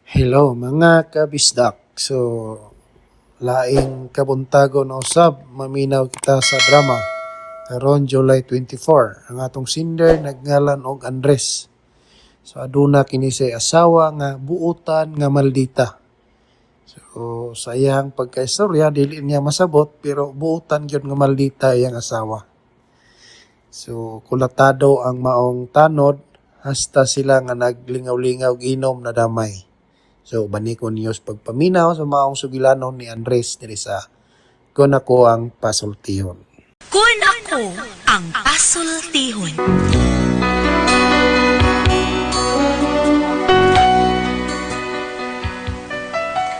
Hello mga kabisdak. So laing kabuntago na usab, maminaw kita sa drama. Karon July 24, ang atong sinder nagngalan og Andres. So aduna kini say asawa nga buutan nga maldita. So sa iyang pagkaistorya dili niya masabot, pero buutan gyud nga maldita iyang asawa. So kulatado ang maong tanod hasta sila nga naglingaw-lingaw og inom na damay. So banikon niyo sa pagpaminaw sa maong sugilanon ni Andres diri sa Kun Ako ang Pasultihon. Kun Ako ang Pasultihon.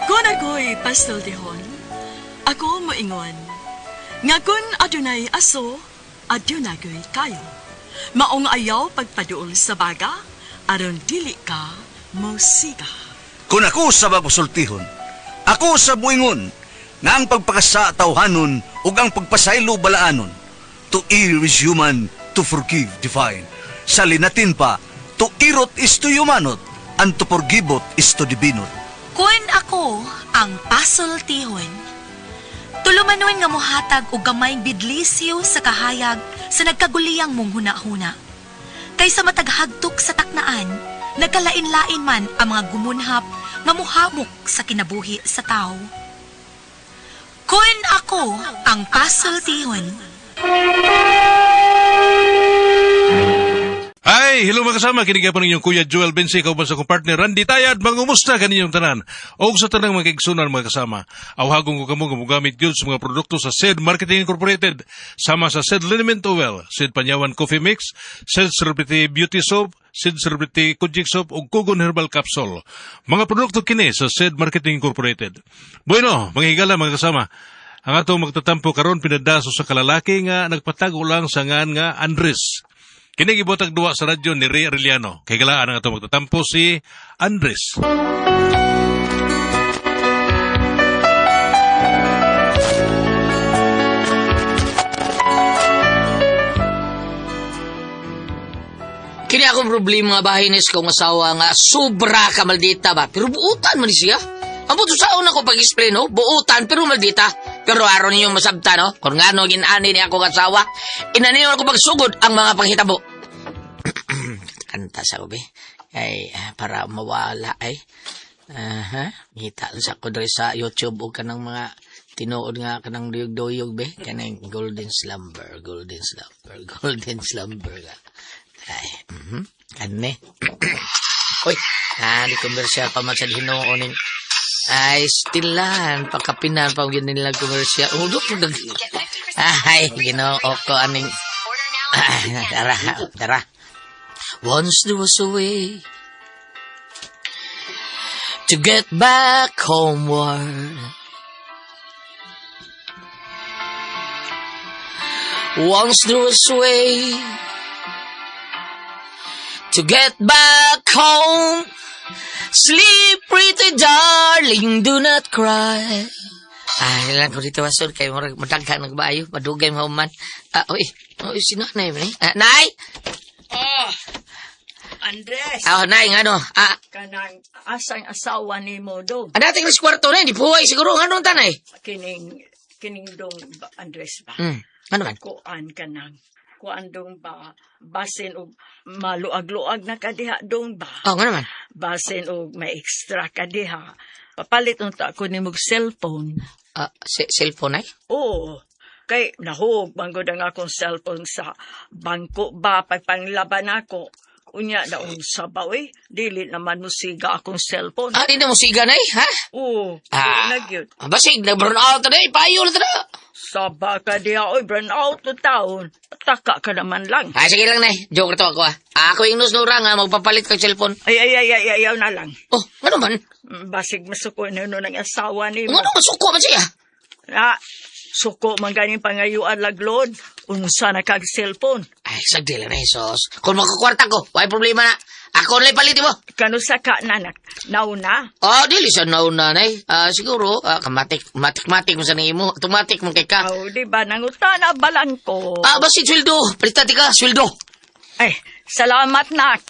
Kun ako'y pasultihon, ako moingon nga kun adunay aso, adunay kayo. Maong ayaw pagpaduol sa baga, aron dili ka mosiga. Kung ako sa magpasultihon, ako sa buingon, nga ang pagpakasa tawhanon ug ang pagpasaylo balaanon. To err is human, to forgive divine. Sa linatin pa, to irot is to humanot, and to forgiveot is to divinot. Kun ako ang pasultihon. Tulumanon nga mohatag og gamayng bidlisyo sa kahayag sa nagkaguliyang mong huna-huna. Kaysa mataghagtok sa taknaan, nagkalain-lain man ang mga gumunhap nga muhamok sa kinabuhi sa tao. Kun ako ang pasultihon. Ay, hello mga kasama, kini pa ninyong Kuya Joel Bensi, kauban sa akong partner Randy Tayad, mangumusta kaninyong tanan. Og sa tanang mga kaigsunan mga kasama, awhagon ko kamo nga mogamit gyud sa mga produkto sa SED Marketing Incorporated, sama sa SED Liniment Oil, SED Panyawan Coffee Mix, SED Celebrity Beauty Soap, SED Celebrity Kojik Soap ug Kugon Herbal Capsule. Mga produkto kini sa SED Marketing Incorporated. Bueno, mga higala mga kasama, ang atong magtatampo karon pinadaso sa kalalaki nga nagpatago lang sa ngan nga Andres. Kini gibotag duwa sa radyo ni Ray Arellano. Kay galaan ang atong magtatampo si Andres. Kini akong problema nga bahinis kong asawa nga sobra ka maldita ba. Pero buutan man ni siya. Ang buto sa una ko pag-explain, no? Buutan pero maldita. Pero aron ninyo masabta, no? Kung ngano ginani ni akong asawa, inaniyon ako pagsugod ang mga panghitabo. Kanta sa ubi. Ay, para mawala ay. Aha. Ngita lang sa ko diri sa YouTube o kanang mga tinuod nga kanang duyog-duyog be. Kanang golden slumber, golden slumber, golden slumber ka. Ay, Kani. Uy, di komersyal pa man sa Ginoo ning. Ay, stilan, pagkapinan pa gyud nila komersyal. Udo po dag. Ay, Ginoo ko aning. Ay, tara, tara. Once there was a way to get back homeward. Once there was a way to get back home. Sleep, pretty darling, do not cry. Ay, lang ko dito asol kay murag madaghan nagbayo, madugay mahuman. Ah, uy, uy, sino na yun, eh? Ah, nay! Oh, Andres, Ah, nay, ngano? Ah, kanang asang asawa ni mo dong. ang dating ris kwarto na, hindi puway siguro. Ngano tanay? Kining, kining dong ba, Andres ba? Ano man? Kuan kanang, kuan dong ba, basin og maluag-luag na kadiha dong ba? Oh, ngano man? Basin og may extra kadiha. Papalit unta ko nimo og cellphone. Ah, cellphone ay? Oo. Kay nahug man gud ang akong cellphone sa bangko ba pagpanglaban ako. Unya na unsa ba oy? Dili naman mo siga akong cellphone. Ah, di na mo siga nay, ha? Oo, Ah. ah, na gyud. Ah, basig, nag-burn out na eh, payo na tara. Saba ka diha, oy, burn out to taon. Taka ka naman lang. Ah, sige lang, nay. Joke na to ako, ah. Ako yung nusnura nga, magpapalit kag cellphone. Ay, ay, ay, ay, ayaw na lang. Oh, ngano man? Basig masuko na nun ang asawa ni mo. Ngano man, suko man siya? Ah, suko man ganing pangayuan laglod. Unsa na kag cellphone. Ay, sagdi lang na, Jesus. Kung magkukwarta ko, why problema na. Ako na palit mo. Kanusa ka, nanak? Nauna? Oh, dili siya nauna, nay. Ah, siguro, kamatik, matik-matik mo sa nimo. Automatic mo kay ka. Aw, di ba, nangutana balang ko. Ah, basit sweldo. Palitan ka, sweldo. Ay, salamat, nak.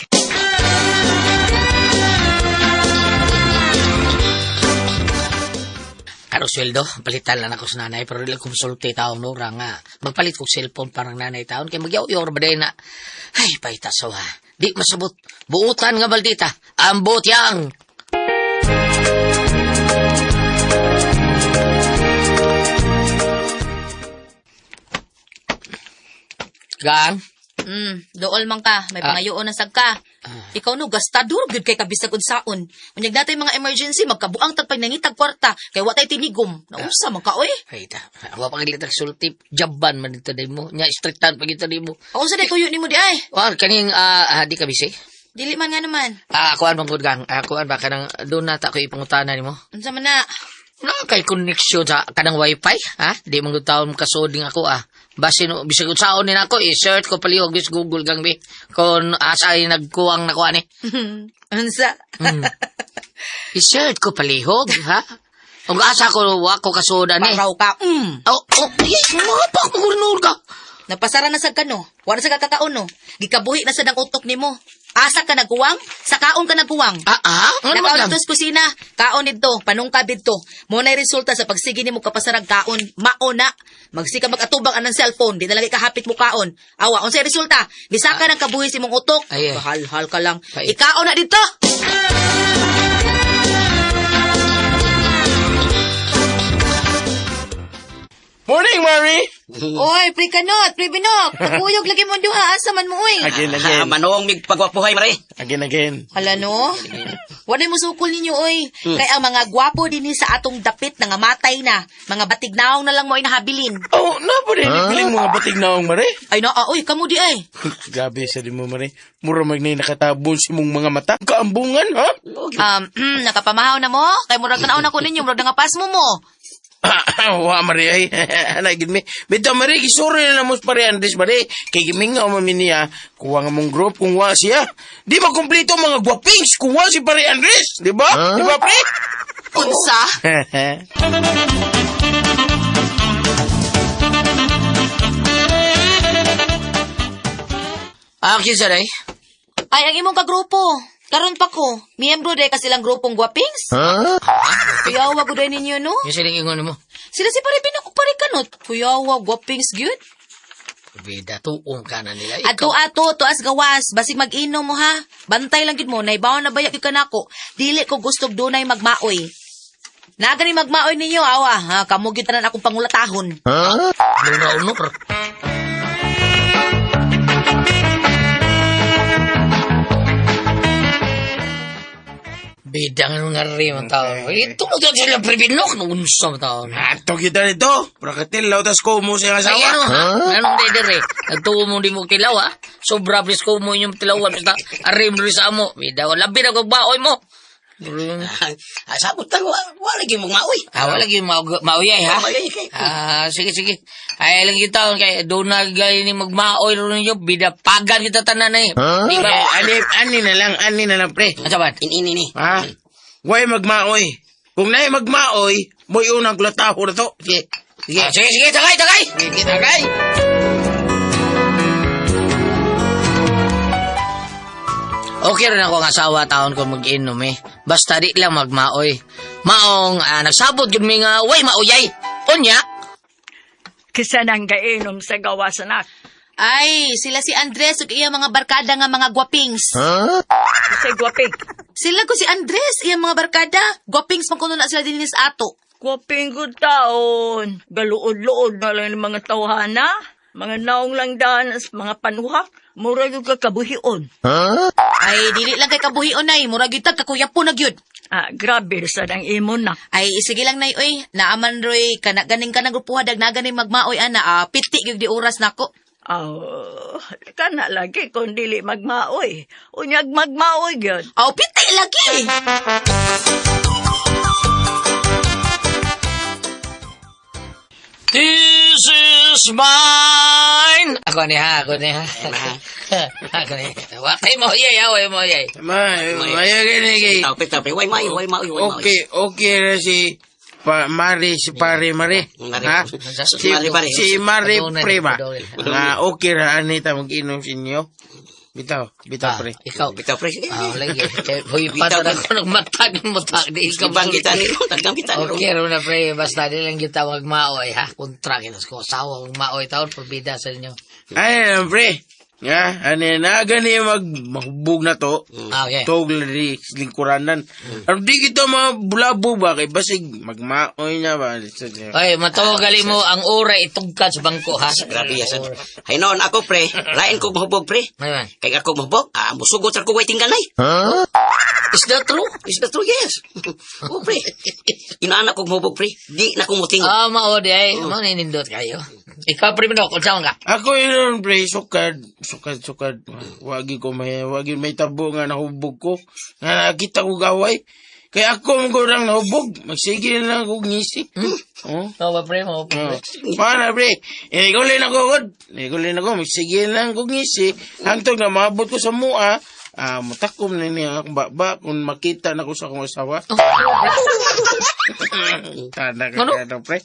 sweldo, palitan lang ako sa nanay, pero dili ko musulti taong nora nga. Magpalit kog cellphone parang nanay taon, kay magyaw-yaw ba din na. Ay, paita sawa. Di masabot. Buutan nga baldita. Ambot yang! Gang? Dool man ka, may pangayoon na sag ka. Ikaw no, gastador gyud kay kabisag unsaon. Unyag natay mga emergency, magkabuang tag pag nangitag kwarta, kay wa tay tinigom. Naunsa man ka oy? Paita. Wa pa gilitag sulti. Jaban man dito din mo. Nya, strictan pa gito din mo. Unsa day tuyo nimo di ay? Wa, kaning, di ka busy? Dili man nga naman. Kuan bang good gang? Kuan ba kanang doon na ta ko ipangutana nimo? Unsa man na? Wala kay connection sa kanang wifi, ha? Di man gud taon kasoding ako ah. Basin no bisag unsaon ni nako i-search ko palihog bis Google gang bi kon asa ay nagkuwang nako ani. Unsa? I-search ko palihog, ha? Ug asa ko wa ko kasoda ni. Paraw ka. Oh, ay, mapak mo ka. Napasara na sad ka no. Wala sa kakaon no. Gikabuhi na sad ang utok nimo. Asa ka nagkuwang? Sa kaon ka nagkuwang. Ano man Nakaon lang? dito sa kusina, kaon dito, panungka dito. Mo na resulta sa pagsige nimo kapasarag kaon, mao na. Magsika mag-atubang anang cellphone, di na lagi kahapit mo kaon. Awa, unsay resulta? Bisaka ng kabuhi sa imong utok. Ay, ay. Bahalhal ka lang. Ay. Ikaon na dito. Morning, Mary! Oy, pre kanot, pre binok. Naguyog lagi mo duha, asa man mo oy. Again, again. Manong mig pagwapuhay, mare. Again, again. Hala no. Wala mo sukol ninyo oy. Kay ang mga gwapo dinhi sa atong dapit nga matay na, mga batignaong na lang mo ay nahabilin. Oh, na pa rin. Piling mga batig naong, Mare. Ay naa oy, kamo di ay. Grabe sa di mo, Mare. Mura magnay nakatabon si mong mga mata. Kaambungan, ha? Nakapamahaw na mo? Kay murag tanaw na ko ninyo, murag nangapas mo mo. Wa, Mare, ay. Anay, gid mi. Bitaw, Mare, gisuri na lang mo pare Andres, Mare. Kay gimingaw mami niya. Kuha nga mong group kung wa siya. Di makumpleto ang mga gwapings kung wa si pare Andres. Di ba? Di ba, pre? Unsa? Kinsa day? Ay, ang imong kagrupo. Karon pa ko. Miyembro day ka silang grupong gwapings. Huh? Kuyawa gud day ninyo, no? Yung siling ingon mo. Sila si pare pinako pare kanot. Kuyawa gwapings gyud. Bida, tuong ka na nila. Ato ato tuas gawas, basig mag-inom mo ha. Bantay lang gid mo, naibaw na baya gyud kanako. Dili ko gustog dunay magmaoy. Na gani magmaoy ninyo awa ha, kamo gyud tanan akong pangulatahon. Luna uno, pero Bida nga nung ngari mo tao. Ito mo daw sila pribinok nung unsa mo tao. Ato kita nito. Prakatil, lautas ko mo siya Ay, asawa. ano, ha? Anong dede re? Nagtuo mo di mo tilaw, ha? Sobra pres ko mo inyong tilawan. Basta arim rin sa amo. Bida, labi na kong baoy mo. Sabot ta, wa lagi mong maoy. Wala lagi mauyay, ha? Mauyay kay. Sige, sige. Ay, lang kita, kay doon na gay ni magmaoy ron ninyo, bida pagan kita tanan eh. Di ba? Eh, ani ani na lang, pre. Ano ba? Ini ini. Ha? Way magmaoy. Kung naay magmaoy, mo'y unang glataho na to. Sige. Sige. Sige, sige, tagay, tagay! Sige, tagay. Okay rin ako ang asawa taon ko mag-inom eh. Basta di lang magmaoy. Maong, nagsabot yun mi nga, way mauyay. Unya, Kisa nang gainom sa gawas anak. Ay, sila si Andres ug iya mga barkada nga mga gwapings. Kasi gwaping. Sila ko si Andres, iya mga barkada. Gwapings man kuno na sila dinhi sa ato. Gwaping gud taon. Galuod-luod na lang ng mga tawhana. Mga naong lang daan as mga panuhak. Mura yung kakabuhion. Ay, dili lang kay kabuhion nay, murag gyud tag kakuyapo na gyud. Grabe sa ang imo na. Ay, sige lang nay oy, naaman roy kana ganing kanang grupuha dag na ganing magmaoy ana, piti gyud di oras nako. Oh, kana lagi kung dili magmaoy. Unyag magmaoy gyud. Aw, piti lagi. This is mine! Ako ni ha, ako ni ha. Ako ni. Wakay mo, yay, ha, way mo, yay. Ma, maya gini kay. Tao, pre, tao, pre. Way maoy, way maoy, way maoy. Okay, okay na si pa, Mari, si pare Mari. Mari. Ha? Si Mari, pare. Si Mari Padungan, Prima. padungan. Nga, okay ra anita mag-inom sa inyo. Bitaw, bitaw Ah, pre. ikaw. Bitaw, pre. Sige. Ah, lagi. Kay huy pa Bitaw, na ko nagmatag mo ta di ka Ibang kita ni Ron. Tagdang kita ni Ron. Okay, ro na pre, basta di lang kita magmaoy ha. Kontra kita sa asawa magmaoy taon pagbida sa inyo. Ay, na, pre. Nga, ano na, gani mag mahubog na to. Ah, okay. Tog na di lingkuranan. Ano di kita mga bulabo ba? Kay basig, magmaoy na ba? Oy, matuo gali mo ang ora itugkad sa bangko ha. Grabe yasan. Hay noon ako, pre. Lain ko mahubog, pre. May man. Kay ako mahubog, ah, musugot ra ko waiting ganay. Is that true? Is that true? Yes. Oh, pre. Inaana ko mahubog, pre. Di na ko mutingog. Ah, mao di ay. Mao ninindot kayo. Ikaw pre Manok, unsa man ka? Ako yun, pre, sukad, sukad, sukad. Wagi ko may, wagi may tabo nga nahubog ko. Nga nakita ko gaway. Kaya ako mo lang nahubog. Magsige na lang ako ngisi. Oh. Mao ba pre, mao Oh. pre. Para pre, inigulin ako god. Inigulin ako, magsige na lang ako ngisi. Hangtod nga maabot ko sa mua, ah, mutakom na niya akong baba kung makita na ko sa akong asawa. Tanda ka Ano? ano? Pre.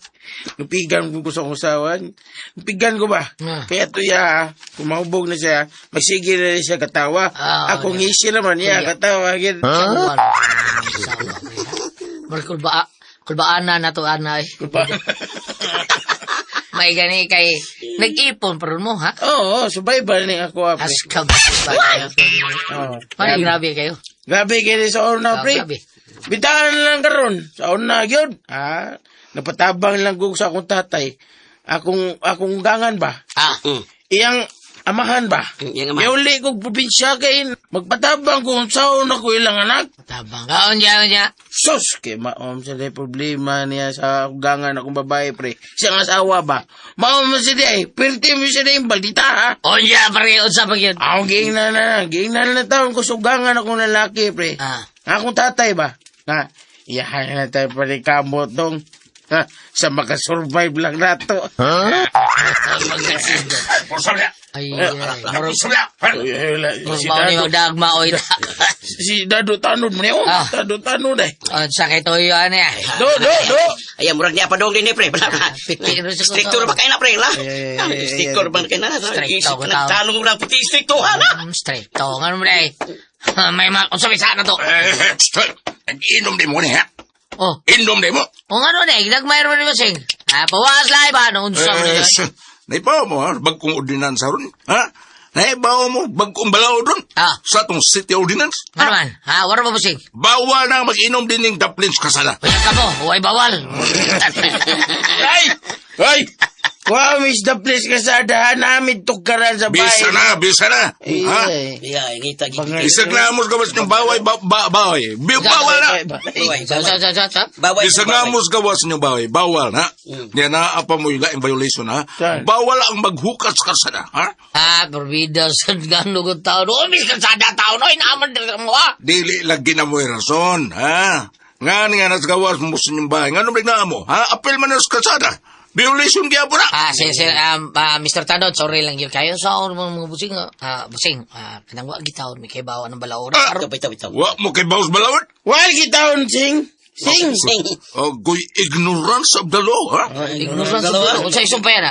Nupigan ko sa akong asawa. Nupigan ko ba? Ah. Kaya to ya, kung mahubog na siya, magsige na rin siya katawa. Ah, Ako ngisi naman niya, Kuya. katawa. Gid. Huh? Kulba kulbaana na to ana eh. May gani kay nag-ipon pa ron mo ha. Oo, survival ni ako, ah, pre. As ka ba? Oo. Mani grabe kayo. Grabe kini sa una, Ah, pre. grabe. Bitaan lang karon sa una gyud. Ah, napatabang lang ko sa akong tatay. Akong akong gangan ba? Ah, Iyang amahan ba? Iyang amahan. Iuli kog probinsya kay magpatabang ko sa una ko ilang anak. tabang ka unya unya. Sus, kay maom sa day problema niya sa akong gangan akong babae pre. Siyang asawa ba? Maom sa day, pirti mo siya day baldita ha. Unya pre unsa pa gyud? Ako giingnan na, giingnan na taon ko sugangan akong lalaki pre. Ah. Akong tatay ba? Na, iyahan na tayo palikamot dong. Ha, sa makasurvive lang nato. Magkasindo. Ay, ay, murag Ay, wala. Si murag mao ni Dado, magdagma oy. si Dado Tanod mo niyo. Ah. Dado Tanod eh. Unsa kay toyo ani ah. Do, do, do. Ay, murag niya pa dong din eh, pre. Bala, bala. Piti rin sa Stricto ba kayo na, pre, la? Ay, ay, ay, Stricto ay, ba kayo na? Stricto ko tao. Nagtanong mo lang puti, stricto, ha, na? Straight to ngano mo day. May mga unsa bisa na to. Inom di mo ni ha? Oh, Inom di mo. o ngano day, gagmay ro ni Masing. Ah, pawas lahi ba no unsa mo Eh, ni? naibaw mo ha, bagkong ordinansa ron. Ha? Naibaw mo, bagkong balaw doon. Ah. Sa atong city ordinance. Ngano man? Ha, wala ba Busing? Bawal na mag-inom din ng daplins kasala. Uy, ka mo, huwag bawal. Ay! Ay! Wa miss the place ka sa dahan namin tukaran sa bahay. Bisa na, bisa na. Ay, Ha? ay. Yeah, ngita, gigi. Bangay. Isang na mo gawas ng baway, ba, ba, baway. Bawal na. Baway, Sa, sa, sa, sa, sa. Baway. Isang na mo gawas ng baway, bawal ha. Niya na apa mo yung violation ha. Saan? Bawal ang maghukas kasala ha. Ah, perbida sa gano ko tao. No, mis kalsada tao, no, inaaman din mo, ah. Dili lagi na mo yung rason, ha? Nga nga nas gawas mo sa inyong bahay. Nga nung na mo, ha? Apel man na sa kalsada. Violation gyapon na. Ah, sir, sir, Mr. Tanod, sorry lang yun kayo. Sa so, mga busing, ah, busing, ah, kanang wa gitawon, may kay bawa ng balaod. Ah! Karon- Bitaw, bitaw. Wa mo kay bawas balawad. Wal gitawon sing. Sing. Sing. Oh, goy ignorance of the law, ha? Ignorance of the law. Unsa isong pera?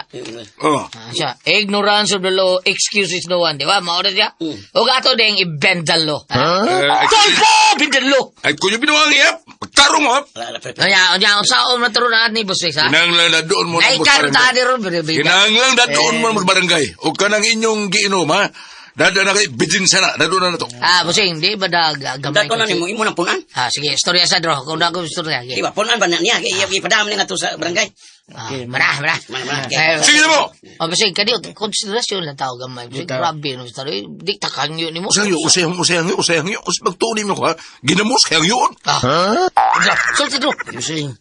Oh. Ah, siya, ignorance of the law, excuses no one, di ba? Maura siya. O ato ding i-bend the law. Eh, Tulpo! Bend the law! ay, kuyo binuang iyap. Pagtarong mo, ha? Wala, pre. Unya, unya, unsa na turon na ni Busing, ha? Kinahanglan na doon mo Ay, na karon ta ni ron, bida. Kinahanglan na doon mo na barangay. O kanang inyong giinom, ha? Dada na kay bijin sana. Dado na na to. Ah, Busing, di ba dag gamay? Dato na nimo imo nang punan. Ah, sige, istorya sa draw. Kung na ako istorya. Sige. Di ba punan ba na niya? Ipadam ni nga to sa barangay. Ah, mana, mana. Mana, mana. Eh, Sige na mo! Oh, Busing, kadi konsiderasyon lang tao gamay. Busing, grabe no istorya. Di takang yun nimo. Usayang yun, usayang, usayang yun, usayang yun. Usayang magtuloy mo ko, ha? Ginamos kayang yun. Ah. Sulti draw. Sing.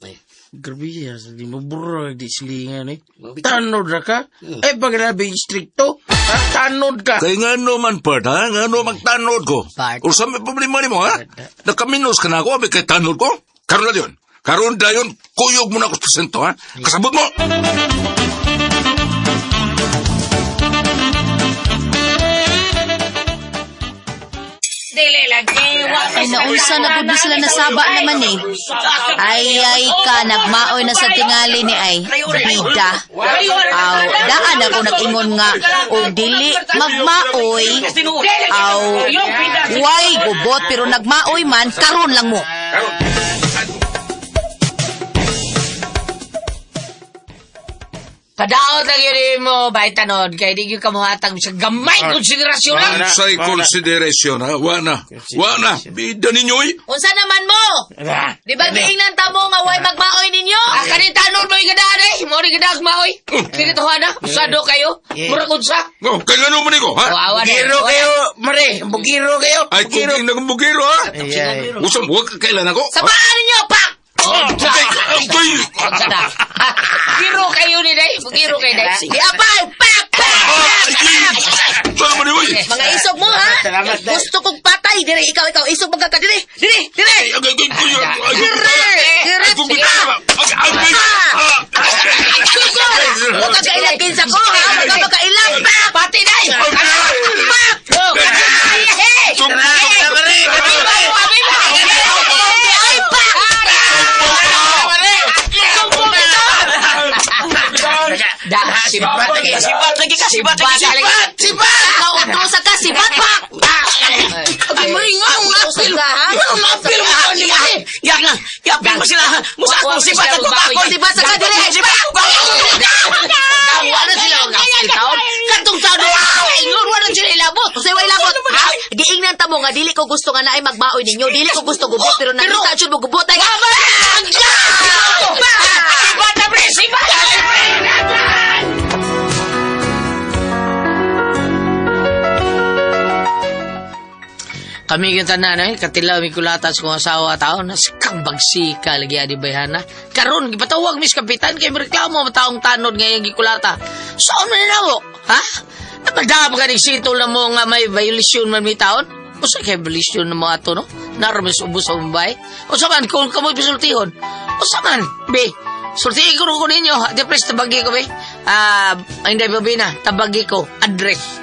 Grabe ya, sa di mo bro, di silingan eh. Tanod ra ka? Eh, pag grabe stricto, ha? Tanod ka. Kay nga no man part, ha? Nga no magtanod ko. Part. O sa may problema nimo, ha? Nakaminos ka na ako, abi kay tanod ko. Karon na yun. Karon na yun, kuyog mo na ako sa porsyento, ha? Kasabot mo! Dili lagi wa Ay, naunsa na pud sila nasaba naman eh. Ay, ay ka, nagmaoy na sa tingali ni ay. Bida. Aw, daan ako nag-ingon nga, og dili magmaoy, aw, way gubot, pero nagmaoy man, karon lang mo. Padaot lang yun mo, bay tanod, kay di gyud ka mohatag sa gamay konsiderasyon lang. Unsay consideration, ha? Wa na. Wa na. Bida ninyo, eh. Unsa naman mo? Di ba giingnan ta mo nga way magmaoy ninyo? Ah, kanin tanod mo igadaan eh. Mo rin gadaag maoy. Kini to na, usado kayo. Mura kun sa. Oh, kay ngano man iko, ha? Wawa na. Bugiro kayo, Mare. Bugiro kayo. Ay, kung Bugiro. ginagong bugiro, ha? Usam, huwag ka kailan ako. Sabaan ninyo, pak! Okay, okay. Unsa na? Bugiro kayo ni day. Bugiro kayo day. Di apay, pak! Pak! Ah, ay, Saan naman yun? Mga isog mo, ha? Gusto kong patay. Dire, ikaw, ikaw, isog magka ka. Dire, dire, dire. Ay, ay, ay, ay, ay, ay, Dire, dire, ay, kung sige. ay, ay, ay, ah, Sugod! Huwag ka kailang kinsa ko, ha? Huwag ka makailang. Pak! Pati day. Pak! Ay, hey! Ay, pak! Da, sibat lagi, Sibat lagi ka, sibat lagi, sibat, Sibat! Ikaw, utusa ka, sibat, pak! Ay, Mare, nga, ang Utusa apil. ka, ha? Nga, ang apil mo ni Mare. Yak na, yapin mo sila. Musa akong sibat ako Bakoy. bakoy. Sibat sa ka, dire! Sibat ako Wala sila og apil taon. Katong taon ingon wala sila ilabot. Usay way labot. Ha? Giingnan ta mo nga dili ko gusto nga naay magmaoy ninyo. Dili ko gusto gubot pero nakita jud mo gubot ay. Sibat na pre, sibat. Kami yung tanan eh, katilaw mi kulatas kong asawa taon, nasikang bagsika lagi adi bayhana. Karon gipatawag mis kapitan kay reklamo ang taong tanod ngayong gikulata. Saan man namo? Ha? Napadama ka sitol na mo nga may violation man mi taon? Usa kay violation na mo ato no? Naramis ubos sa Mumbai. Usa man kung kamoy pisultihon. Usa man, be. Sultihin ko ko ninyo. Ate Pres, tabagi ko be. Ah, hindi ba na, tabagi ko. Address.